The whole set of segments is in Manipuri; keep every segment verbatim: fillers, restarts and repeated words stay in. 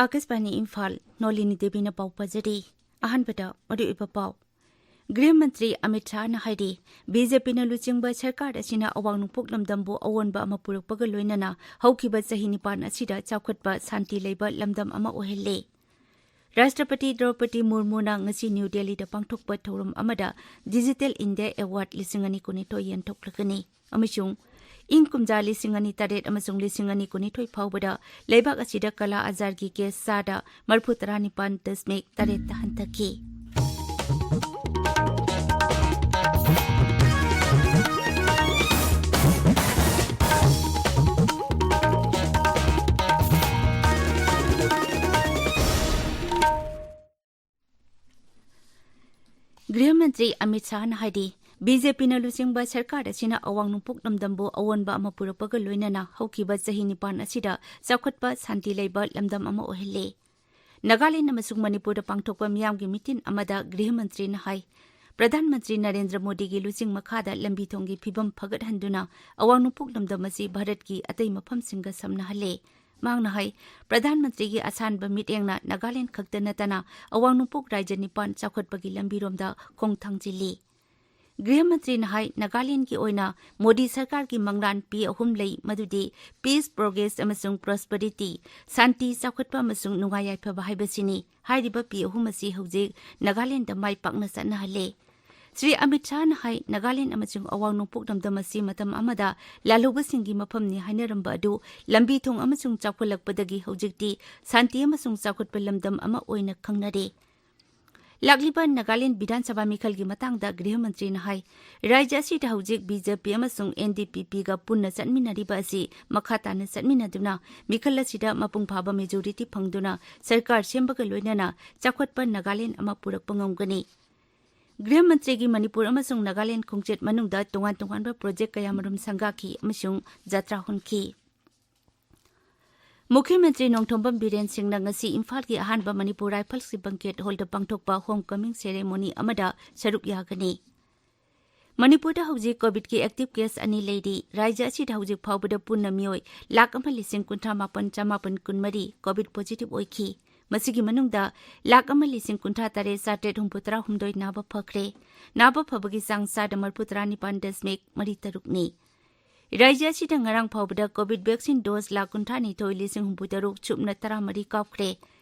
ꯑꯥꯀꯥꯁꯕꯥꯅꯤ ꯏꯝꯐꯥꯜ, ꯅꯣꯂꯤꯅꯤ ꯗꯦꯕꯤꯅ ꯄꯥꯎ ꯄꯥꯖꯔꯤ꯫ ꯑꯍꯥꯟꯕꯗ ꯃꯔꯨꯑꯣꯏꯕ ꯄꯥꯎ꯫ ꯒ꯭ꯔꯤꯍ ꯃꯟꯇ꯭ꯔꯤ ꯑꯃꯤꯠ ꯁꯥꯍꯅ ꯍꯥꯏꯔꯤ, ꯕꯤ ꯖꯦ ꯄꯤꯅ ꯂꯨꯆꯤꯡꯕ ꯁꯔꯀꯥꯔ ꯑꯁꯤꯅ ꯑꯋꯥꯡ ꯅꯣꯡꯄꯣꯛ ꯂꯝꯗꯝꯕꯨ ꯑꯑꯣꯟꯕ ꯑꯃ ꯄꯨꯔꯛꯄꯒ ꯂꯣꯏꯅꯅ ꯍꯧꯈꯤꯕ ꯆꯍꯤ ꯅꯤꯄꯥꯟ ꯑꯁꯤꯗ ꯆꯥꯎꯈꯠꯄ, ꯁꯥꯟꯇꯤ ꯂꯩꯕ ꯂꯝꯗꯝ ꯑꯃ ꯑꯣꯏꯍꯜꯂꯦ꯫ ꯔꯥꯁꯇ꯭ꯔꯄꯇꯤ ꯗ꯭ꯔꯧꯄꯗꯤ ꯃꯨꯔꯃꯨꯅ ꯉꯁꯤ ꯅ꯭ꯌꯨ ꯗꯦꯜꯂꯤꯗ ꯄꯥꯡꯊꯣꯛꯄ ꯊꯧꯔꯝ ꯑꯃꯗ ꯗꯤꯖꯤꯇꯦꯜ ꯏꯟꯗꯤꯌꯥ ꯑꯦꯋꯥꯔꯗ ꯂꯤꯁꯤꯡ ꯑꯅꯤ ꯀꯨꯟꯅꯤꯊꯣꯏ ꯌꯦꯟꯊꯣꯛꯂꯒꯅꯤ꯫ ꯑꯃꯁꯨꯡ ꯏꯪ ꯀꯨꯝꯖꯥ ꯂꯤꯁꯤꯡ ꯑꯅꯤ ꯇꯔꯦꯠ ꯑꯃꯁꯨꯡ ꯂꯤꯁꯤꯡ ꯑꯅꯤ ꯀꯨꯟꯅꯤꯊꯣꯏ ꯐꯥꯎꯕꯗ ꯂꯩꯕꯥꯛ ꯑꯁꯤꯗ ꯀꯂꯥ ꯑꯖꯥꯔꯒꯤ ꯀꯦꯁ ꯆꯥꯗ ꯃꯔꯤꯐꯨ ꯇꯔꯥꯅꯤꯄꯥꯟ ꯗꯁꯃꯤꯛ ꯇꯔꯦꯠꯇ ꯍꯟꯊꯈꯤ꯫ ꯒ꯭ꯔꯤꯍ ꯃꯟꯇ꯭ꯔꯤ ꯑꯃꯤꯠ ꯁꯥꯍꯅ ꯍꯥꯏꯔꯤ, ꯕꯤ ꯖꯦ ꯄꯤꯅ ꯂꯨꯆꯤꯡꯕ ꯁꯔꯀꯥꯔ ꯑꯁꯤꯅ ꯑꯋꯥꯡ ꯅꯣꯡꯄꯣꯛ ꯂꯝꯗꯝꯕꯨ ꯑꯑꯣꯟꯕ ꯑꯃ ꯄꯨꯔꯛꯄꯒ ꯂꯣꯏꯅꯅ ꯍꯧꯈꯤꯕ ꯆꯍꯤ ꯅꯤꯄꯥꯟ ꯑꯁꯤꯗ ꯆꯥꯎꯈꯠꯄ, ꯁꯥꯟꯇꯤ ꯂꯩꯕ ꯂꯝꯗꯝ ꯑꯃ ꯑꯣꯏꯍꯜꯂꯦ꯫ ꯅꯥꯒꯥꯂꯦꯟ ꯑꯃꯁꯨꯡ ꯃꯅꯤꯄꯨꯔꯗ ꯄꯥꯡꯊꯣꯛꯄ ꯃꯤꯌꯥꯝꯒꯤ ꯃꯤꯇꯤꯟ ꯑꯃꯗ ꯒ꯭ꯔꯤꯍ ꯃꯟꯇ꯭ꯔꯤꯅ ꯍꯥꯏ, ꯄ꯭ꯔꯙꯥꯟ ꯃꯟꯇ꯭ꯔꯤ ꯅꯔꯦꯟꯗ꯭ꯔ ꯃꯣꯗꯤꯒꯤ ꯂꯨꯆꯤꯡ ꯃꯈꯥꯗ ꯂꯝꯕꯤ ꯊꯣꯡꯒꯤ ꯐꯤꯕꯝ ꯐꯒꯠꯍꯟꯗꯨꯅ ꯑꯋꯥꯡ ꯅꯣꯡꯄꯣꯛ ꯂꯝꯗꯝ ꯑꯁꯤ ꯚꯥꯔꯠꯀꯤ ꯑꯇꯩ ꯃꯐꯝꯁꯤꯡꯒ ꯁꯝꯅꯍꯜꯂꯦ꯫ ꯃꯍꯥꯛꯅ ꯍꯥꯏ, ꯄ꯭ꯔꯙꯥꯟ ꯃꯟꯇ꯭ꯔꯤꯒꯤ ꯑꯁꯥꯟꯕ ꯃꯤꯠꯌꯦꯡꯅ ꯅꯥꯒꯥꯂꯦꯟ ꯈꯛꯇ ꯅꯠꯇꯅ ꯑꯋꯥꯡ ꯅꯣꯡꯄꯣꯛ ꯔꯥꯖ꯭ꯌ ꯅꯤꯄꯥꯟ ꯆꯥꯎꯈꯠꯄꯒꯤ ꯂꯝꯕꯤꯔꯣꯝꯗ ꯈꯣꯡ ꯊꯥꯡꯖꯤꯜꯂꯤ꯫ ꯒ꯭ꯔꯤꯍ ꯃꯟꯇ꯭ꯔꯤꯅ ꯍꯥꯏ, ꯅꯥꯒꯥꯂꯦꯟꯗꯒꯤ ꯑꯣꯏꯅ ꯃꯣꯗꯤ ꯁꯔꯀꯥꯔꯒꯤ ꯃꯪꯂꯥꯟ ꯄꯤ ꯑꯍꯨꯝ ꯂꯩ, ꯃꯗꯨꯗꯤ peace, progress ꯑꯃꯁꯨꯡ prosperity, ꯁꯥꯟꯇꯤ, ꯆꯥꯎꯈꯠꯄ ꯑꯃꯁꯨꯡ ꯅꯨꯡꯉꯥꯏ ꯌꯥꯏꯐꯕ ꯍꯥꯏꯕꯁꯤꯅꯤ꯫ ꯍꯥꯏꯔꯤꯕ ꯄꯤ ꯑꯍꯨꯝ ꯑꯁꯤ ꯍꯧꯖꯤꯛ ꯅꯥꯒꯥꯂꯦꯟꯗ ꯃꯥꯏ ꯄꯥꯛꯅ ꯆꯠꯅꯍꯜꯂꯦ꯫ ꯁ꯭ꯔꯤ ꯑꯃꯤꯠ ꯁꯥꯍꯅ ꯍꯥꯏ, ꯅꯥꯒꯥꯂꯦꯟ ꯑꯃꯁꯨꯡ ꯑꯋꯥꯡ ꯅꯣꯡꯄꯣꯛ ꯂꯝꯗꯝ ꯑꯁꯤ ꯃꯇꯝ ꯑꯃꯗ ꯂꯥꯜꯍꯧꯕꯁꯤꯡꯒꯤ ꯃꯐꯝꯅꯤ ꯍꯥꯏꯅꯔꯝꯕ ꯑꯗꯨ ꯂꯝꯕꯤ ꯊꯣꯡ ꯑꯃꯁꯨꯡ ꯆꯥꯎꯈꯠꯂꯛꯄꯗꯒꯤ ꯍꯧꯖꯤꯛꯇꯤ ꯁꯥꯟꯇꯤ ꯑꯃꯁꯨꯡ ꯆꯥꯎꯈꯠꯄ ꯂꯝꯗꯝ ꯑꯃ ꯑꯣꯏꯅ ꯈꯪꯅꯔꯦ꯫ ꯂꯥꯛꯂꯤꯕ ꯅꯥꯒꯥꯂꯦꯟ ꯕꯤꯙꯥꯟ ꯁꯚꯥ ꯃꯤꯈꯜꯒꯤ ꯃꯇꯥꯡꯗ ꯒ꯭ꯔꯤꯍ ꯃꯟꯇ꯭ꯔꯤꯅ ꯍꯥꯏ, ꯔꯥꯖ꯭ꯌ ꯑꯁꯤꯗ ꯍꯧꯖꯤꯛ ꯕꯤ ꯖꯦ ꯄꯤ ꯑꯃꯁꯨꯡ ꯑꯦꯟ ꯗꯤ ꯄꯤ ꯄꯤꯒ ꯄꯨꯟꯅ ꯆꯠꯃꯤꯟꯅꯔꯤꯕ ꯑꯁꯤ ꯃꯈꯥ ꯇꯥꯅ ꯆꯠꯃꯤꯟꯅꯗꯨꯅ ꯃꯤꯈꯜ ꯑꯁꯤꯗ ꯃꯄꯨꯡ ꯐꯥꯕ ꯃꯦꯖꯣꯔꯤꯇꯤ ꯐꯪꯗꯨꯅ ꯁꯔꯀꯥꯔ ꯁꯦꯝꯕꯒ ꯂꯣꯏꯅꯅ ꯆꯥꯎꯈꯠꯄ ꯅꯥꯒꯥꯂꯦꯟ ꯑꯃ ꯄꯨꯔꯛꯄ ꯉꯝꯒꯅꯤ꯫ ꯒ꯭ꯔꯤꯍ ꯃꯟꯇ꯭ꯔꯤꯒꯤ ꯃꯅꯤꯄꯨꯔ ꯑꯃꯁꯨꯡ ꯅꯥꯒꯥꯂꯦꯟ ꯈꯣꯡꯆꯠ ꯃꯅꯨꯡꯗ ꯇꯣꯉꯥꯟ ꯇꯣꯉꯥꯟꯕ ꯄ꯭ꯔꯣꯖꯦꯛ ꯀꯌꯥꯃꯔꯨꯝ ꯁꯪꯒꯥꯈꯤ ꯑꯃꯁꯨꯡ ꯖꯇ꯭ꯔꯥ ꯍꯨꯟꯈꯤ꯫ ꯃꯨꯈ꯭ꯌ ꯃꯟꯇ꯭ꯔꯤ ꯅꯣꯡꯊꯣꯝꯕꯝ ꯕꯤꯔꯦꯟ ꯁꯤꯡꯅ ꯉꯁꯤ ꯏꯝꯐꯥꯜꯒꯤ ꯑꯍꯥꯟꯕ ꯃꯅꯤꯄꯨꯔ ꯔꯥꯏꯐꯜꯁꯀꯤ ꯕꯪꯀꯦꯠ ꯍꯣꯜꯗ ꯄꯥꯡꯊꯣꯛꯄ ꯍꯣꯝ ꯀꯃꯤꯡ ꯁꯦꯔꯦꯃꯣꯅꯤ ꯑꯃꯗ ꯁꯔꯨꯛ ꯌꯥꯒꯅꯤ꯫ ꯃꯅꯤꯄꯨꯔꯗ ꯍꯧꯖꯤꯛ ꯀꯣꯚꯤꯗꯀꯤ ꯑꯦꯛꯇꯤꯚ ꯀꯦꯁ ꯑꯅꯤ ꯂꯩꯔꯤ꯫ ꯔꯥꯖ꯭ꯌ ꯑꯁꯤꯗ ꯍꯧꯖꯤꯛ ꯐꯥꯎꯕꯗ ꯄꯨꯟꯅ ꯃꯤꯑꯣꯏ ꯂꯥꯈ ꯑꯃ ꯂꯤꯁꯤꯡ ꯀꯨꯟꯊ꯭ꯔꯥ ꯃꯥꯄꯟ ꯆꯃꯥꯄꯟ ꯀꯨꯟꯃꯔꯤ ꯀꯣꯚꯤꯗ ꯄꯣꯖꯤꯇꯤꯚ ꯑꯣꯏꯈꯤ꯫ ꯃꯁꯤꯒꯤ ꯃꯅꯨꯡꯗ ꯂꯥꯈ ꯑꯃ ꯂꯤꯁꯤꯡ ꯀꯨꯟꯊ꯭ꯔꯥ ꯇꯔꯦꯠ ꯆꯥꯇ꯭ꯔꯦꯠ ꯍꯨꯝꯐꯨ ꯇꯔꯥ ꯍꯨꯝꯗꯣꯏ ꯅꯥꯕ ꯐꯈ꯭ꯔꯦ꯫ ꯅꯥꯕ ꯐꯕꯒꯤ ꯆꯥꯡ ꯆꯥꯗ ꯃꯔꯤꯐꯨ ꯇꯔꯥ ꯅꯤꯄꯥꯟ ꯗꯁꯃꯤꯛ ꯃꯔꯤ ꯇꯔꯨꯛꯅꯤ꯫ ꯔꯥꯖ꯭ꯌ ꯑꯁꯤꯗ ꯉꯔꯥꯡ ꯐꯥꯎꯕꯗ ꯀꯣꯚꯤꯗ ꯚꯦꯛꯁꯤꯟ ꯗꯣꯁ ꯂꯥꯈ ꯀꯨꯟꯊ꯭ꯔꯥ ꯅꯤꯊꯣꯏ ꯂꯤꯁꯤꯡ ꯍꯨꯝꯐꯨ ꯇꯔꯨꯛ ꯁꯨꯞꯅ ꯇꯔꯥ ꯃꯔꯤ ꯀꯥꯞꯈ꯭ꯔꯦ꯫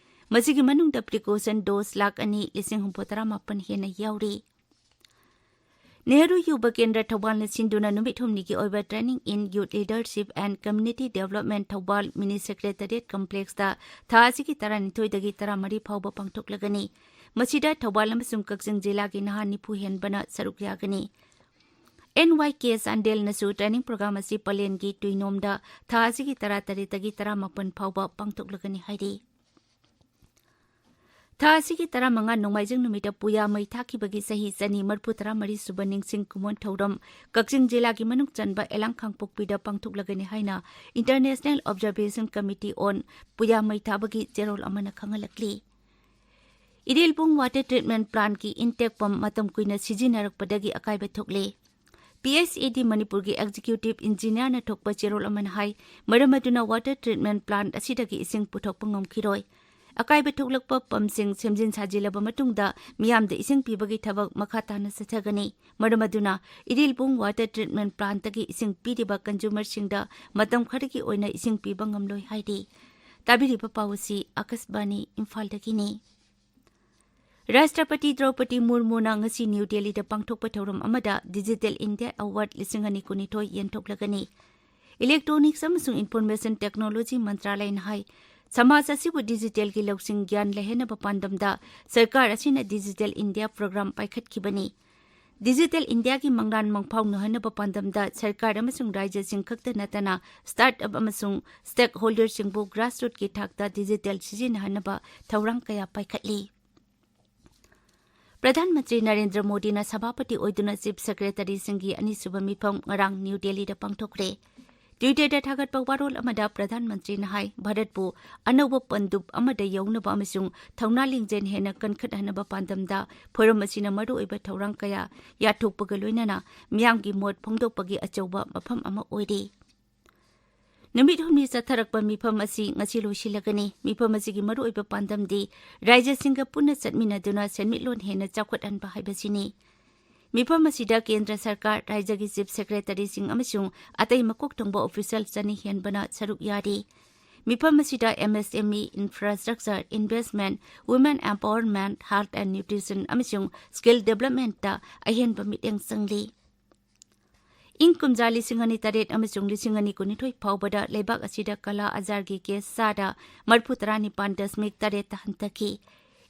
ꯃꯁꯤꯒꯤ ꯃꯅꯨꯡꯗ ꯄ꯭ꯔꯤꯀꯣꯁꯟ ꯗꯣꯁ ꯂꯥꯈ ꯑꯅꯤ ꯂꯤꯁꯤꯡ ꯍꯨꯝꯐꯨ ꯇꯔꯥ ꯃꯥꯄꯟ ꯍꯦꯟꯅ ꯌꯥꯎꯔꯤ꯫ ꯅꯦꯍꯔꯨ ꯌꯨꯕ ꯀꯦꯟꯗ꯭ꯔ ꯊꯧꯕꯥꯜꯅ ꯁꯤꯟꯗꯨꯅ ꯅꯨꯃꯤꯠ ꯍꯨꯝꯅꯤꯒꯤ ꯑꯣꯏꯕ Training in Youth Leadership and Community Development Thoubal Mini Secretariat Complexꯇ ꯊꯥ ꯑꯁꯤꯒꯤ ꯇꯔꯥꯅꯤꯊꯣꯏꯗꯒꯤ ꯇꯔꯥꯃꯔꯤ ꯐꯥꯎꯕ ꯄꯥꯡꯊꯣꯛꯂꯒꯅꯤ꯫ ꯃꯁꯤꯗ ꯊꯧꯕꯥꯜ ꯑꯃꯁꯨꯡ ꯀꯛꯆꯤꯡ ꯖꯤꯂꯥꯒꯤ ꯅꯍꯥ ꯅꯤꯐꯨ ꯍꯦꯟꯕꯅ ꯁꯔꯨꯛ ꯌꯥꯒꯅꯤ꯫ ꯑꯦꯟ ꯋꯥꯏ ꯀꯦ ꯆꯥꯟꯗꯦꯜꯅꯁꯨ training programme ꯑꯁꯤ ꯄꯂꯦꯟꯒꯤ ꯇꯨꯏꯅꯣꯝꯗ ꯊꯥ ꯑꯁꯤꯒꯤ ꯇꯔꯥꯇꯔꯦꯠꯇꯒꯤ ꯇꯔꯥꯃꯥꯄꯟ ꯐꯥꯎꯕ ꯄꯥꯡꯊꯣꯛꯂꯒꯅꯤ ꯍꯥꯏꯔꯤ꯫ ꯊꯥ ꯑꯁꯤꯒꯤ ꯇꯔꯥꯃꯉꯥ ꯅꯣꯡꯃꯥꯏꯖꯤꯡ ꯅꯨꯃꯤꯠꯇ ꯄꯨꯌꯥ ꯃꯩ ꯊꯥꯈꯤꯕꯒꯤ ꯆꯍꯤ ꯆꯅꯤ ꯃꯔꯤꯐꯨ ꯇꯔꯥꯃꯔꯤ ꯁꯨꯕ ꯅꯤꯡꯁꯤꯡ ꯀꯨꯃꯣꯟ ꯊꯧꯔꯝ ꯀꯛꯆꯤꯡ ꯖꯤꯂꯥꯒꯤ ꯃꯅꯨꯡ ꯆꯟꯕ ꯑꯦꯂꯥꯡ ꯈꯥꯡꯄꯣꯛꯄꯤꯗ ꯄꯥꯡꯊꯣꯛꯂꯒꯅꯤ ꯍꯥꯏꯅ International Observation Committee on ꯄꯨꯌꯥ ꯃꯩ ꯊꯥꯕꯒꯤ ꯆꯦꯔꯣꯜ ꯑꯃꯅ ꯈꯪꯍꯜꯂꯛꯂꯤ꯫ Irilbung water treatment plantꯀꯤ intake pump ꯃꯇꯝ ꯀꯨꯏꯅ ꯁꯤꯖꯤꯟꯅꯔꯛꯄꯗꯒꯤ ꯑꯀꯥꯏꯕ ꯊꯣꯛꯂꯦ꯫ ꯄꯤ ꯑꯩꯆ ꯏ ꯗꯤ ꯃꯅꯤꯄꯨꯔꯒꯤ executive engineerꯅ ꯊꯣꯛꯄ ꯆꯦꯔꯣꯜ ꯑꯃꯅ ꯍꯥꯏ, ꯃꯔꯝ ꯑꯗꯨꯅ water treatment plant ꯑꯁꯤꯗꯒꯤ ꯏꯁꯤꯡ ꯄꯨꯊꯣꯛꯄ ꯉꯝꯈꯤꯔꯣꯏ꯫ ꯑꯀꯥꯏꯕ ꯊꯣꯛꯂꯛꯄ pumpꯁꯤꯡ ꯁꯦꯝꯖꯤꯟ ꯁꯥꯖꯤꯜꯂꯕ ꯃꯇꯨꯡꯗ ꯃꯤꯌꯥꯝꯗ ꯏꯁꯤꯡ ꯄꯤꯕꯒꯤ ꯊꯕꯛ ꯃꯈꯥ ꯇꯥꯅ ꯆꯠꯊꯒꯅꯤ꯫ ꯃꯔꯝ ꯑꯗꯨꯅ ꯏꯔꯤꯜꯕꯨꯡ water treatment plantꯇꯒꯤ ꯏꯁꯤꯡ ꯄꯤꯔꯤꯕ consumerꯁꯤꯡꯗ ꯃꯇꯝ ꯈꯔꯒꯤ ꯑꯣꯏꯅ ꯏꯁꯤꯡ ꯄꯤꯕ ꯉꯝꯂꯣꯏ ꯍꯥꯏꯔꯤ꯫ ꯇꯥꯕꯤꯔꯤꯕ ꯄꯥꯎ ꯑꯁꯤ ꯑꯥꯀꯥꯁꯕꯥꯅꯤ ꯏꯝꯐꯥꯜꯗꯒꯤꯅꯤ꯫ ꯔꯥꯁꯇ꯭ꯔꯄꯇꯤ ꯗ꯭ꯔꯧꯄꯗꯤ ꯃꯨꯔꯃꯨꯅ ꯉꯁꯤ ꯅ꯭ꯌꯨ ꯗꯦꯜꯂꯤꯗ ꯄꯥꯡꯊꯣꯛꯄ ꯊꯧꯔꯝ ꯑꯃꯗ Digital India Award ꯂꯤꯁꯤꯡ ꯑꯅꯤ ꯀꯨꯟꯅꯤꯊꯣꯏ ꯌꯦꯟꯊꯣꯛꯂꯒꯅꯤ꯫ Electronics ꯑꯃꯁꯨꯡ Information Technology ꯃꯟꯇ꯭ꯔꯥꯂꯌꯅ ꯍꯥꯏ, ꯁꯃꯥꯖ ꯑꯁꯤꯕꯨ digitalꯒꯤ ꯂꯧꯁꯤꯡ ꯒ꯭ꯌꯥꯟ ꯂꯩꯍꯟꯅꯕ ꯄꯥꯟꯗꯝꯗ ꯁꯔꯀꯥꯔ ꯑꯁꯤꯅ Digital India program ꯄꯥꯏꯈꯠꯈꯤꯕꯅꯤ꯫ Digital Indiaꯒꯤ ꯃꯪꯂꯥꯟ ꯃꯪꯐꯥꯎꯅꯍꯟꯅꯕ ꯄꯥꯟꯗꯝꯗ ꯁꯔꯀꯥꯔ ꯑꯃꯁꯨꯡ ꯔꯥꯖ꯭ꯌꯁꯤꯡ ꯈꯛꯇ ꯅꯠꯇꯅ startup ꯑꯃꯁꯨꯡ stakeholderꯁꯤꯡꯕꯨ grassrootꯀꯤ ꯊꯥꯛꯇ digital ꯁꯤꯖꯤꯟꯅꯍꯟꯅꯕ ꯊꯧꯔꯥꯡ ꯀꯌꯥ ꯄꯥꯏꯈꯠꯂꯤ꯫ ꯄ꯭ꯔꯙꯥꯟ ꯃꯟꯇ꯭ꯔꯤ ꯅꯔꯦꯟꯗ꯭ꯔ ꯃꯣꯗꯤꯅ ꯁꯚꯥꯄꯇꯤ ꯑꯣꯏꯗꯨꯅ Chief Secretaryꯁꯤꯡꯒꯤ ꯑꯅꯤꯁꯨꯕ ꯃꯤꯐꯝ ꯉꯔꯥꯡ ꯅ꯭ꯌꯨ ꯗꯦꯜꯂꯤꯗ ꯄꯥꯡꯊꯣꯛꯈ꯭ꯔꯦ꯫ Twitter-ꯗ ꯊꯥꯒꯠꯄ ꯋꯥꯔꯣꯜ ꯑꯃꯗ ꯄ꯭ꯔꯙꯥꯟ ꯃꯟꯇ꯭ꯔꯤꯅ ꯍꯥꯏ, ꯚꯥꯔꯠꯄꯨ ꯑꯅꯧꯕ ꯄꯟꯗꯨꯞ ꯑꯃꯗ ꯌꯧꯅꯕ ꯑꯃꯁꯨꯡ ꯊꯧꯅꯥ ꯂꯤꯡꯖꯦꯜ ꯍꯦꯟꯅ ꯀꯟꯈꯠꯍꯟꯅꯕ ꯄꯥꯟꯗꯝꯗ ꯐꯣꯔꯝ ꯑꯁꯤꯅ ꯃꯔꯨꯑꯣꯏꯕ ꯊꯧꯔꯥꯡ ꯀꯌꯥ ꯌꯥꯊꯣꯛꯄꯒ ꯂꯣꯏꯅꯅ ꯃꯤꯌꯥꯝꯒꯤ ꯃꯣꯠ ꯐꯣꯡꯗꯣꯛꯄꯒꯤ ꯑꯆꯧꯕ ꯃꯐꯝ ꯑꯃ ꯑꯣꯏꯔꯤ꯫ ꯅꯨꯃꯤꯠ ꯍꯨꯝꯅꯤ ꯆꯠꯊꯔꯛꯄ ꯃꯤꯐꯝ ꯑꯁꯤ ꯉꯁꯤ ꯂꯣꯏꯁꯤꯜꯂꯒꯅꯤ꯫ ꯃꯤꯐꯝ ꯑꯁꯤꯒꯤ ꯃꯔꯨꯑꯣꯏꯕ ꯄꯥꯟꯗꯝꯗꯤ ꯔꯥꯖ꯭ꯌꯁꯤꯡꯒ ꯄꯨꯟꯅ ꯆꯠꯃꯤꯟꯅꯗꯨꯅ ꯁꯦꯟꯃꯤꯠꯂꯣꯟ ꯍꯦꯟꯅ ꯆꯥꯎꯈꯠꯍꯟꯕ ꯍꯥꯏꯕꯁꯤꯅꯤ꯫ ꯃꯤꯐꯝ ꯑꯁꯤꯗ ꯀꯦꯟꯗ꯭ꯔ ꯁꯔꯀꯥꯔ, ꯔꯥꯖ꯭ꯌꯒꯤ ꯆꯤꯐ ꯁꯦꯀ꯭ꯔꯦꯇꯔꯤꯁꯤꯡ ꯑꯃꯁꯨꯡ ꯑꯇꯩ ꯃꯀꯣꯛ ꯊꯣꯡꯕ ꯑꯣꯐꯤꯁꯤꯌꯦꯜ ꯆꯅꯤ ꯍꯦꯟꯕꯅ ꯁꯔꯨꯛ ꯌꯥꯔꯤ꯫ ꯃꯤꯐꯝ ꯑꯁꯤꯗ M S M E, infrastructure, investment, women empowerment, health and nutrition ꯑꯃꯁꯨꯡ ꯁ꯭ꯀꯤꯜ ꯗꯤꯕ꯭ꯂꯞꯃꯦꯟꯠꯇ ꯑꯍꯦꯟꯕ ꯃꯤꯠꯌꯦꯡ ꯆꯪꯂꯤ꯫ ꯏꯪ ꯀꯨꯝꯖꯥ ꯂꯤꯁꯤꯡ ꯑꯅꯤ ꯇꯔꯦꯠ ꯑꯃꯁꯨꯡ ꯂꯤꯁꯤꯡ ꯑꯅꯤ ꯀꯨꯟꯅꯤꯊꯣꯏ ꯐꯥꯎꯕꯗ ꯂꯩꯕꯥꯛ ꯑꯁꯤꯗ ꯀꯂꯥ ꯑꯖꯥꯔꯒꯤ ꯀꯦꯁ ꯆꯥꯗ ꯃꯔꯤꯐꯨ ꯇꯔꯥꯅꯤꯄꯥꯟ ꯗꯁꯃꯤꯛ ꯇꯔꯦꯠꯇ ꯍꯟꯊꯈꯤ꯫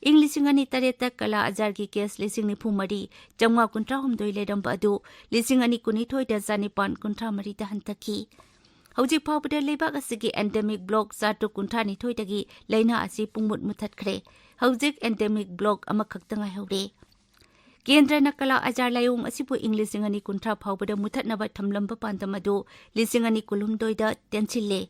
ꯏꯪ ꯂꯤꯁꯤꯡ ꯑꯅꯤ ꯇꯔꯦꯠꯇ ꯀꯂꯥ ꯑꯖꯥꯔꯒꯤ ꯀꯦꯁ ꯂꯤꯁꯤꯡ ꯅꯤꯐꯨ ꯃꯔꯤ ꯆꯥꯝꯃꯉꯥ ꯀꯨꯟꯊ꯭ꯔꯥ ꯍꯨꯝꯗꯣꯏ ꯂꯩꯔꯝꯕ ꯑꯗꯨ ꯂꯤꯁꯤꯡ ꯑꯅꯤ ꯀꯨꯟꯅꯤꯊꯣꯏꯗ ꯆꯥꯅꯤꯄꯥꯟ ꯀꯨꯟꯊ꯭ꯔꯥ ꯃꯔꯤꯗ ꯍꯟꯊꯈꯤ꯫ ꯍꯧꯖꯤꯛ ꯐꯥꯎꯕꯗ ꯂꯩꯕꯥꯛ ꯑꯁꯤꯒꯤ ꯑꯦꯟꯗꯦꯃꯤꯛ ꯕ꯭ꯂꯣꯛ ꯆꯥꯇ꯭ꯔꯨꯛ ꯀꯨꯟꯊ꯭ꯔꯥ ꯅꯤꯊꯣꯏꯗꯒꯤ ꯂꯥꯏꯅꯥ ꯑꯁꯤ ꯄꯨꯡꯃꯨꯠ ꯃꯨꯊꯠꯈ꯭ꯔꯦ꯫ ꯍꯧꯖꯤꯛ ꯑꯦꯟꯗꯦꯃꯤꯛ ꯕ꯭ꯂꯣꯛ ꯑꯃꯈꯛꯇ ꯉꯥꯏꯍꯧꯔꯦ꯫ ꯀꯦꯟꯗ꯭ꯔꯅ ꯀꯂꯥ ꯑꯖꯥꯔ ꯂꯥꯏꯑꯣꯡ ꯑꯁꯤꯕꯨ ꯏꯪ ꯂꯤꯁꯤꯡ ꯑꯅꯤ ꯀꯨꯟꯊ꯭ꯔꯥ ꯐꯥꯎꯕꯗ ꯃꯨꯊꯠꯅꯕ ꯊꯝꯂꯝꯕ ꯄꯥꯟꯗꯝ ꯑꯗꯨ ꯂꯤꯁꯤꯡ ꯑꯅꯤ ꯀꯨꯟꯍꯨꯝꯗꯣꯏꯗ ꯇꯦꯟꯁꯤꯜꯂꯦ꯫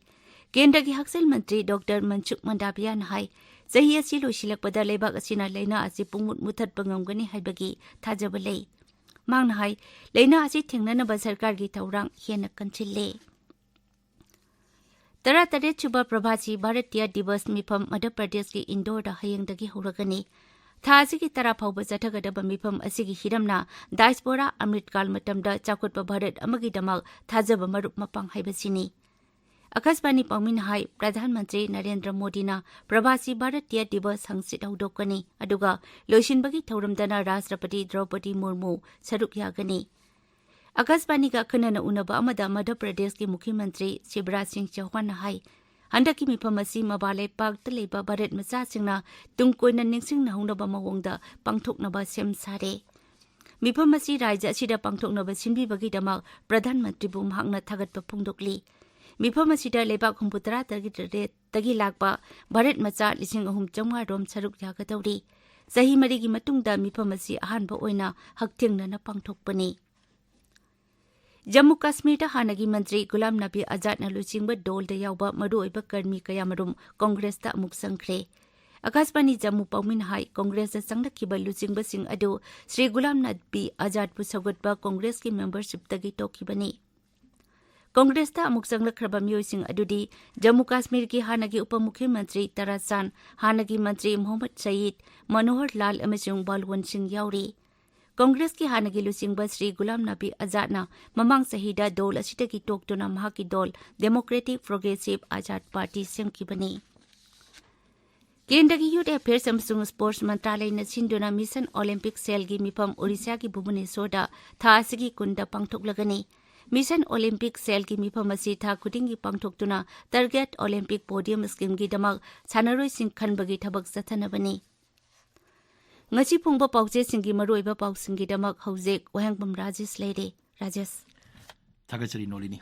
ꯀꯦꯟꯗ꯭ꯔꯒꯤ ꯍꯛꯁꯦꯜ ꯃꯟꯇ꯭ꯔꯤ ꯗꯣꯛꯇꯔ ꯃꯟꯁꯨꯈ ꯃꯟꯗꯥꯚꯤꯌꯥꯅ ꯍꯥꯏ, ꯆꯍꯤ ꯑꯁꯤ ꯂꯣꯏꯁꯤꯜꯂꯛꯄꯗ ꯂꯩꯕꯥꯛ ꯑꯁꯤꯅ ꯂꯥꯏꯅꯥ ꯑꯁꯤ ꯄꯨꯡꯃꯨꯠ ꯃꯨꯊꯠꯄ ꯉꯝꯒꯅꯤ ꯍꯥꯏꯕꯒꯤ ꯊꯥꯖꯕ ꯂꯩ꯫ ꯃꯍꯥꯛꯅ ꯍꯥꯏ, ꯂꯥꯏꯅꯥ ꯑꯁꯤ ꯊꯦꯡꯅꯅꯕ ꯁꯔꯀꯥꯔꯒꯤ ꯊꯧꯔꯥꯡ ꯍꯦꯟꯅ ꯀꯟꯁꯤꯜꯂꯦ꯫ ꯇꯔꯥꯇꯔꯦꯠ ꯁꯨꯕ ꯄ꯭ꯔꯕꯥꯁꯤ ꯚꯥꯔꯇꯤꯌꯥ ꯗꯤꯕꯁ ꯃꯤꯐꯝ ꯃꯙ꯭ꯌ ꯄ꯭ꯔꯗꯦꯁꯀꯤ ꯏꯟꯗꯣꯔꯗ ꯍꯌꯦꯡꯗꯒꯤ ꯍꯧꯔꯒꯅꯤ꯫ ꯊꯥ ꯑꯁꯤꯒꯤ ꯇꯔꯥ ꯐꯥꯎꯕ ꯆꯠꯊꯒꯗꯕ ꯃꯤꯐꯝ ꯑꯁꯤꯒꯤ ꯍꯤꯔꯝꯅ ꯗꯥꯏꯁꯄꯣꯔꯥ ꯑꯃ꯭ꯔꯤꯠꯀꯥꯜ ꯃꯇꯝꯗ ꯆꯥꯎꯈꯠꯄ ꯚꯥꯔꯠ ꯑꯃꯒꯤꯗꯃꯛ ꯊꯥꯖꯕ ꯃꯔꯨꯞ ꯃꯄꯥꯡ ꯍꯥꯏꯕꯁꯤꯅꯤ꯫ ꯑꯀꯥꯁꯕꯥꯅꯤ ꯄꯥꯎꯃꯤꯅ ꯍꯥꯏ, ꯄ꯭ꯔꯙꯥꯟ ꯃꯟꯇ꯭ꯔꯤ ꯅꯔꯦꯟꯗ꯭ꯔ ꯃꯣꯗꯤꯅ ꯄ꯭ꯔꯕꯥꯁꯤ ꯚꯥꯔꯇꯤꯌꯥ ꯗꯤꯕꯁ ꯍꯪꯆꯤꯠ ꯍꯧꯗꯣꯛꯀꯅꯤ, ꯑꯗꯨꯒ ꯂꯣꯏꯁꯤꯟꯕꯒꯤ ꯊꯧꯔꯝꯗꯅ ꯔꯥꯁꯇ꯭ꯔꯄꯇꯤ ꯗ꯭ꯔꯧꯄꯗꯤ ꯃꯨꯔꯃꯨ ꯁꯔꯨꯛ ꯌꯥꯒꯅꯤ꯫ ꯑꯀꯥꯁꯕꯥꯅꯤꯒ ꯑꯈꯟꯅꯅ ꯎꯅꯕ ꯑꯃꯗ ꯃꯙ꯭ꯌ ꯄ꯭ꯔꯗꯦꯁꯀꯤ ꯃꯨꯈ꯭ꯌ ꯃꯟꯇ꯭ꯔꯤ ꯁꯤꯕꯔꯥꯖ ꯁꯤꯡ ꯆꯧꯍꯥꯟꯅ ꯍꯥꯏ, ꯍꯟꯗꯛꯀꯤ ꯃꯤꯐꯝ ꯑꯁꯤ ꯃꯄꯥꯟ ꯂꯩꯄꯥꯛꯇ ꯂꯩꯕ ꯚꯥꯔꯠ ꯃꯆꯥꯁꯤꯡꯅ ꯇꯨꯡ ꯀꯣꯏꯅ ꯅꯤꯡꯁꯤꯡꯅꯍꯧꯅꯕ ꯃꯑꯣꯡꯗ ꯄꯥꯡꯊꯣꯛꯅꯕ ꯁꯦꯝ ꯁꯥꯔꯦ꯫ ꯃꯤꯐꯝ ꯑꯁꯤ ꯔꯥꯖ꯭ꯌ ꯑꯁꯤꯗ ꯄꯥꯡꯊꯣꯛꯅꯕ ꯁꯤꯟꯕꯤꯕꯒꯤꯗꯃꯛ ꯄ꯭ꯔꯙꯥꯟ ꯃꯟꯇ꯭ꯔꯤꯕꯨ ꯃꯍꯥꯛꯅ ꯊꯥꯒꯠꯄ ꯐꯣꯡꯗꯣꯛꯂꯤ꯫ ꯃꯤꯐꯝ ꯑꯁꯤꯗ ꯂꯩꯕꯥꯛ ꯍꯨꯝꯐꯨꯇꯔꯥ ꯇꯔꯦꯠꯇꯒꯤ ꯂꯥꯛꯄ ꯚꯥꯔꯠ ꯃꯆꯥ ꯂꯤꯁꯤꯡ ꯑꯍꯨꯝ ꯆꯥꯝꯃꯉꯥ ꯔꯣꯝ ꯁꯔꯨꯛ ꯌꯥꯒꯗꯧꯔꯤ꯫ ꯆꯍꯤ ꯃꯔꯤꯒꯤ ꯃꯇꯨꯡꯗ ꯃꯤꯐꯝ ꯑꯁꯤ ꯑꯍꯥꯟꯕ ꯑꯣꯏꯅ ꯍꯛꯊꯦꯡꯅꯅ ꯄꯥꯡꯊꯣꯛꯄꯅꯤ꯫ ꯖꯝꯃꯨ ꯀꯥꯁꯃꯤꯔꯗ ꯍꯥꯟꯅꯒꯤ ꯃꯟꯇ꯭ꯔꯤ ꯒꯨꯂꯥꯝ ꯅꯕꯤ ꯑꯖꯥꯗꯅ ꯂꯨꯆꯤꯡꯕ ꯗꯣꯜꯗ ꯌꯥꯎꯕ ꯃꯔꯨꯑꯣꯏꯕ ꯀꯔꯃꯤ ꯀꯌꯥꯃꯔꯨꯝ ꯀꯣꯡꯒ꯭ꯔꯦꯁꯇ ꯑꯃꯨꯛ ꯆꯪꯈ꯭ꯔꯦ꯫ ꯑꯀꯥꯁꯕꯥꯅꯤ ꯖꯝꯃꯨ ꯄꯥꯎꯃꯤꯅ ꯍꯥꯏ, ꯀꯣꯡꯒ꯭ꯔꯦꯁꯇ ꯆꯪꯂꯛꯈꯤꯕ ꯂꯨꯆꯤꯡꯕꯁꯤꯡ ꯑꯗꯨ ꯁ꯭ꯔꯤ ꯒꯨꯂꯥꯝ ꯅꯕꯤ ꯑꯖꯥꯗꯄꯨ ꯁꯧꯒꯠꯄ ꯀꯣꯡꯒ꯭ꯔꯦꯁꯀꯤ ꯃꯦꯝꯕꯔꯁꯤꯞꯇꯒꯤ ꯇꯣꯛꯈꯤꯕꯅꯤ꯫ ꯀꯣꯡꯒ꯭ꯔꯦꯁꯇ ꯑꯃꯨꯛ ꯆꯪꯂꯛꯈ꯭ꯔꯕ ꯃꯤꯑꯣꯏꯁꯤꯡ ꯑꯗꯨꯗꯤ ꯖꯝꯃꯨ ꯀꯥꯁꯃꯤꯔꯒꯤ ꯍꯥꯟꯅꯒꯤ ꯎꯄ ꯃꯨꯈ꯭ꯌ ꯃꯟꯇ꯭ꯔꯤ ꯇꯥꯔꯥ ꯆꯥꯟ, ꯍꯥꯟꯅꯒꯤ ꯃꯟꯇ꯭ꯔꯤ ꯃꯣꯍꯝꯃꯗ ꯁꯌꯤꯗ, ꯃꯅꯣꯍꯔ ꯂꯥꯜ ꯑꯃꯁꯨꯡ ꯕꯥꯜꯋꯟ ꯁꯤꯡ ꯌꯥꯎꯔꯤ꯫ ꯀꯣꯡꯒ꯭ꯔꯦꯁꯀꯤ ꯍꯥꯟꯅꯒꯤ ꯂꯨꯆꯤꯡꯕ ꯁ꯭ꯔꯤ ꯒꯨꯂꯥꯝ ꯅꯕꯤ ꯑꯖꯥꯗꯅ ꯃꯃꯥꯡ ꯆꯍꯤꯗ ꯗꯣꯜ ꯑꯁꯤꯗꯒꯤ ꯇꯣꯛꯇꯨꯅ ꯃꯍꯥꯛꯀꯤ ꯗꯣꯜ ꯗꯦꯃꯣꯀ꯭ꯔꯦꯇꯤꯛ ꯄ꯭ꯔꯣꯒ꯭ꯔꯦꯁꯤꯚ ꯑꯖꯥꯗ ꯄꯥꯔꯇꯤ ꯁꯦꯝꯈꯤꯕꯅꯤ꯫ ꯀꯦꯟꯗ꯭ꯔꯒꯤ ꯌꯨꯊ ꯑꯦꯐꯤꯌꯔꯁ ꯑꯃꯁꯨꯡ ꯁ꯭ꯄꯣꯔꯠꯁ ꯃꯟꯇ꯭ꯔꯥꯂꯌꯅ ꯁꯤꯟꯗꯨꯅ ꯃꯤꯁꯟ ꯑꯣꯂꯤꯝꯄꯤꯛ ꯁꯦꯜꯒꯤ ꯃꯤꯐꯝ ꯑꯣꯔꯤꯁꯥꯒꯤ ꯚꯨꯕꯅꯦꯁꯣꯔꯗ ꯊꯥ ꯑꯁꯤꯒꯤ ꯀꯨꯟꯗ ꯄꯥꯡꯊꯣꯛꯂꯒꯅꯤ꯫ ꯃꯤꯁꯟ ꯑꯣꯂꯤꯝꯄꯤꯛ ꯁꯦꯜꯒꯤ ꯃꯤꯐꯝ ꯑꯁꯤ ꯊꯥ ꯈꯨꯗꯤꯡꯒꯤ ꯄꯥꯡꯊꯣꯛꯇꯨꯅ ꯇꯥꯔꯒꯦꯠ ꯑꯣꯂꯤꯝꯄꯤꯛ ꯄꯣꯗꯤꯌꯝ ꯁ꯭ꯀꯤꯝꯒꯤꯗꯃꯛ ꯁꯥꯟꯅꯔꯣꯏꯁꯤꯡ ꯈꯟꯕꯒꯤ ꯊꯕꯛ ꯆꯠꯊꯅꯕꯅꯤ꯫ ꯉꯁꯤ ꯐꯣꯡꯕ ꯄꯥꯎꯆꯦꯁꯤꯡꯒꯤ ꯃꯔꯨꯑꯣꯏꯕ ꯄꯥꯎꯁꯤꯡꯒꯤꯗꯃꯛ ꯍꯧꯖꯤꯛ ꯋꯥꯍꯦꯡꯕꯝ ꯔꯥꯖꯦꯁ ꯂꯩꯔꯦ꯫ ꯔꯥꯖꯦꯁ꯫ ꯊꯥꯒꯠꯆꯔꯤ Nolini.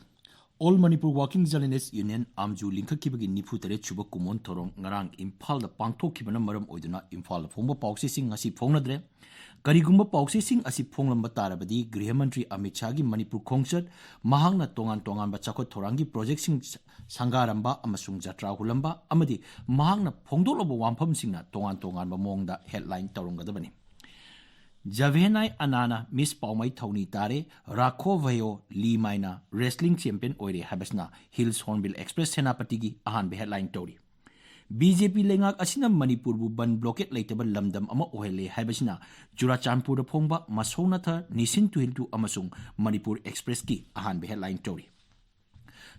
All Manipur Working Journalists Union, ꯑꯥꯝꯖꯨ ꯂꯤꯡꯈꯠꯈꯤꯕꯒꯤ ꯅꯤꯐꯨ ꯇꯔꯦꯠ ꯁꯨꯕ ꯀꯨꯝꯑꯣꯟ ꯊꯧꯔꯝ ꯉꯔꯥꯡ ꯏꯝꯐꯥꯜꯗ ꯄꯥꯡꯊꯣꯛꯈꯤꯕꯅ ꯃꯔꯝ ꯑꯣꯏꯗꯨꯅ ꯏꯝꯐꯥꯜꯗ ꯐꯣꯡꯕ ꯄꯥꯎꯆꯦꯁꯤꯡ ꯉꯁꯤ ꯐꯣꯡꯅꯗ꯭ꯔꯦ꯫ ꯀꯔꯤꯒꯨꯝꯕ ꯄꯥꯎꯆꯦꯁꯤꯡ ꯑꯁꯤ ꯐꯣꯡꯂꯝꯕ ꯇꯥꯔꯕꯗꯤ ꯒ꯭ꯔꯤꯍ ꯃꯟꯇ꯭ꯔꯤ ꯑꯃꯤꯠ ꯁꯥꯍꯒꯤ ꯃꯅꯤꯄꯨꯔ ꯈꯣꯡꯆꯠ, ꯃꯍꯥꯛꯅ ꯇꯣꯉꯥꯟ ꯇꯣꯉꯥꯟꯕ ꯆꯥꯎꯈꯠ ꯊꯧꯔꯥꯡꯒꯤ ꯄ꯭ꯔꯣꯖꯦꯛꯁꯤꯡ ꯁꯪꯒꯥꯔꯝꯕ ꯑꯃꯁꯨꯡ ꯖꯇ꯭ꯔꯥ ꯍꯨꯜꯂꯝꯕ ꯑꯃꯗꯤ ꯃꯍꯥꯛꯅ ꯐꯣꯡꯗꯣꯛꯂꯕ ꯋꯥꯐꯝꯁꯤꯡꯅ ꯇꯣꯉꯥꯟ ꯇꯣꯉꯥꯟꯕ ꯃꯑꯣꯡꯗ ꯍꯦꯗꯂꯥꯏꯟ ꯇꯧꯔꯝꯒꯗꯕꯅꯤ꯫ ꯖꯚꯦꯅꯥꯏ ꯑꯅꯥꯅ ꯃꯤꯁ ꯄꯥꯎꯃꯩ ꯊꯧꯅꯤ ꯇꯥꯔꯦ, ꯔꯥꯈꯣ ꯚꯌꯣ ꯂꯤ ꯃꯥꯏꯅ ꯔꯦꯁꯂꯤꯡ ꯆꯦꯝꯄꯤꯌꯟ ꯑꯣꯏꯔꯦ ꯍꯥꯏꯕꯁꯤꯅ ꯍꯤꯜꯁ ꯍꯣꯔꯟꯕꯤꯜ ꯑꯦꯛꯁꯄ꯭ꯔꯦꯁ ꯁꯦꯅꯥꯄꯇꯤꯒꯤ ꯑꯍꯥꯟꯕ ꯍꯦꯗꯂꯥꯏꯟ ꯇꯧꯔꯤ꯫ ꯕꯤ ꯖꯦ ꯄꯤ ꯂꯩꯉꯥꯛ ꯑꯁꯤꯅ ꯃꯅꯤꯄꯨꯔꯕꯨ ꯕꯟ ꯕ꯭ꯂꯣꯀꯦꯠ ꯂꯩꯇꯕ ꯂꯝꯗꯝ ꯑꯃ ꯑꯣꯏꯍꯜꯂꯦ ꯍꯥꯏꯕꯁꯤꯅ ꯆꯨꯔꯥꯆꯥꯟꯄꯨꯔꯗ ꯐꯣꯡꯕ ꯃꯁꯧꯅꯊꯔ, ꯅꯤꯁꯤꯟ ꯇꯨꯍꯤꯜꯇꯨ ꯑꯃꯁꯨꯡ ꯃꯅꯤꯄꯨꯔ ꯑꯦꯛꯁꯄ꯭ꯔꯦꯁꯀꯤ ꯑꯍꯥꯟꯕ ꯍꯦꯗꯂꯥꯏꯟ ꯇꯧꯔꯤ꯫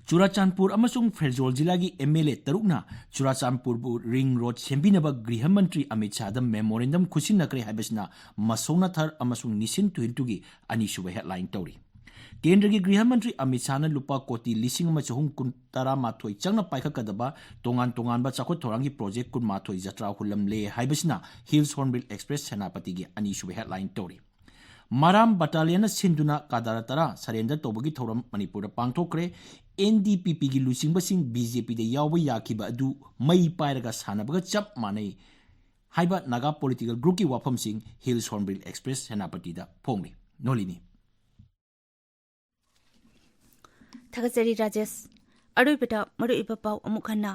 ꯆꯨꯔꯥꯆꯥꯟꯄꯨꯔ ꯑꯃꯁꯨꯡ ꯐꯦꯔꯖꯣꯜ ꯖꯤꯂꯥꯒꯤ ꯑꯦꯝ ꯑꯦꯜ ꯑꯦ ꯇꯔꯨꯛꯅ ꯆꯨꯔꯥꯆꯥꯟꯄꯨꯔꯕꯨ ꯔꯤꯡ ꯔꯣꯗ ꯁꯦꯝꯕꯤꯅꯕ ꯒ꯭ꯔꯤꯍ ꯃꯟꯇ꯭ꯔꯤ ꯑꯃꯤꯠ ꯁꯥꯍꯗ ꯃꯦꯃꯣꯔꯦꯟꯗꯝ ꯈꯨꯠꯁꯤꯟꯅꯈ꯭ꯔꯦ ꯍꯥꯏꯕꯁꯤꯅ ꯃꯁꯧꯅꯊꯔ ꯑꯃꯁꯨꯡ ꯅꯤꯁꯤꯟ ꯇꯨꯍꯤꯜꯇꯨꯒꯤ ꯑꯅꯤꯁꯨꯕ ꯍꯦꯗꯂꯥꯏꯟ ꯇꯧꯔꯤ꯫ ꯀꯦꯟꯗ꯭ꯔꯒꯤ ꯒ꯭ꯔꯤꯍ ꯃꯟꯇ꯭ꯔꯤ ꯑꯃꯤꯠ ꯁꯥꯍꯅ ꯂꯨꯄꯥ ꯀꯣꯇꯤ ꯂꯤꯁꯤꯡ ꯑꯃ ꯆꯍꯨꯝ ꯀꯨꯟ, ꯇꯔꯥꯃꯥꯊꯣꯏ ꯆꯪꯅ ꯄꯥꯏꯈꯠꯀꯗꯕ ꯇꯣꯉꯥꯟ ꯇꯣꯉꯥꯟꯕ ꯆꯥꯎꯈꯠ ꯊꯧꯔꯥꯡꯒꯤ ꯄ꯭ꯔꯣꯖꯦꯛ ꯀꯨꯟꯃꯥꯊꯣꯏ ꯖꯇ꯭ꯔꯥ ꯍꯨꯜꯂꯝꯂꯦ ꯍꯥꯏꯕꯁꯤꯅ ꯍꯤꯜꯁ ꯍꯣꯔꯟꯕꯤꯜ ꯑꯦꯛꯁꯄ꯭ꯔꯦꯁ ꯁꯦꯅꯥꯄꯇꯤꯒꯤ ꯑꯅꯤꯁꯨꯕ ꯍꯦꯗꯂꯥꯏꯟ ꯇꯧꯔꯤ꯫ ꯃꯔꯥꯝ ꯕꯇꯥꯂꯤꯌꯟꯅ ꯁꯤꯟꯗꯨꯅ ꯀꯥꯗꯥꯔ ꯇꯔꯥ ꯁꯔꯦꯟꯗꯔ ꯇꯧꯕꯒꯤ ꯊꯧꯔꯝ ꯃꯅꯤꯄꯨꯔꯗ ꯄꯥꯡꯊꯣꯛꯈ꯭ꯔꯦ꯫ ꯑꯦꯟ ꯗꯤ ꯄꯤ ꯄꯤꯒꯤ ꯂꯨꯆꯤꯡꯕꯁꯤꯡ ꯕꯤ ꯖꯦ ꯄꯤꯗ ꯌꯥꯎꯕ ꯌꯥꯈꯤꯕ ꯑꯗꯨ ꯃꯩ ꯄꯥꯏꯔꯒ ꯁꯥꯟꯅꯕꯒ ꯆꯞ ꯃꯥꯟꯅꯩ ꯍꯥꯏꯕ ꯅꯥꯒꯥ ꯄꯣꯂꯤꯇꯤꯀꯦꯜ ꯒ꯭ꯔꯨꯞꯀꯤ ꯋꯥꯐꯝꯁꯤꯡ ꯍꯤꯜꯁ ꯍꯣꯔꯟꯕꯤꯜ ꯑꯦꯛꯁꯄ꯭ꯔꯦꯁ ꯁꯦꯅꯥꯄꯇꯤꯗ ꯐꯣꯡꯂꯤ꯫ ꯅꯣꯂꯤꯅꯤ꯫ ꯊꯥꯒꯠꯆꯔꯤ ꯔꯥꯖꯦꯁ꯫ ꯑꯔꯣꯏꯕꯗ ꯃꯔꯨꯑꯣꯏꯕ ꯄꯥꯎ ꯑꯃꯨꯛ ꯍꯟꯅ꯫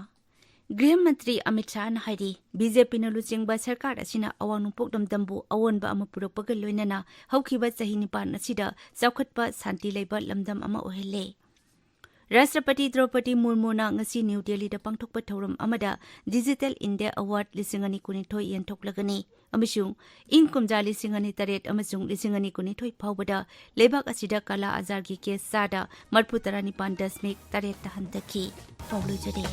ꯒ꯭ꯔꯤꯍ ꯃꯟꯇ꯭ꯔꯤ ꯑꯃꯤꯠ ꯁꯥꯍꯅ ꯍꯥꯏꯔꯤ, ꯕꯤ ꯖꯦ ꯄꯤꯅ ꯂꯨꯆꯤꯡꯕ ꯁꯔꯀꯥꯔ ꯑꯁꯤꯅ ꯑꯋꯥꯡ ꯅꯣꯡꯄꯣꯛ ꯂꯝꯗꯝꯕꯨ ꯑꯑꯣꯟꯕ ꯑꯃ ꯄꯨꯔꯛꯄꯒ ꯂꯣꯏꯅꯅ ꯍꯧꯈꯤꯕ ꯆꯍꯤ ꯅꯤꯄꯥꯟ ꯑꯁꯤꯗ ꯆꯥꯎꯈꯠꯄ ꯁꯥꯟꯇꯤ ꯂꯩꯕ ꯂꯝꯗꯝ ꯑꯃ ꯑꯣꯏꯍꯜꯂꯦ꯫ ꯔꯥꯁꯇ꯭ꯔꯄꯇꯤ ꯗ꯭ꯔꯧꯄꯗꯤ ꯃꯨꯔꯃꯨꯅ ꯉꯁꯤ ꯅ꯭ꯌꯨ ꯗꯦꯜꯂꯤꯗ ꯄꯥꯡꯊꯣꯛꯄ ꯊꯧꯔꯝ ꯑꯃꯗ ꯗꯤꯖꯤꯇꯦꯜ ꯏꯟꯗꯤꯌꯥ ꯑꯦꯋꯥꯔꯗ ꯂꯤꯁꯤꯡ ꯑꯅꯤ ꯀꯨꯟꯅꯤꯊꯣꯏ ꯌꯦꯟꯊꯣꯛꯂꯒꯅꯤ ꯑꯃꯁꯨꯡ ꯏꯪ ꯀꯨꯝꯖꯥ ꯂꯤꯁꯤꯡ ꯑꯅꯤ ꯇꯔꯦꯠ ꯑꯃꯁꯨꯡ ꯂꯤꯁꯤꯡ ꯑꯅꯤ ꯀꯨꯟꯅꯤꯊꯣꯏ ꯐꯥꯎꯕꯗ ꯂꯩꯕꯥꯛ ꯑꯁꯤꯗ ꯀꯥꯂꯥ ꯑꯖꯥꯔꯒꯤ ꯀꯦꯁ ꯆꯥꯗ ꯃꯔꯐꯨ ꯇꯔꯥꯅꯤꯄꯥꯟ ꯗꯁꯃꯤꯛ ꯇꯔꯦꯠꯇ ꯍꯟꯊꯈꯤ꯫ ꯄꯥꯎ ꯂꯣꯏꯖꯔꯦ꯫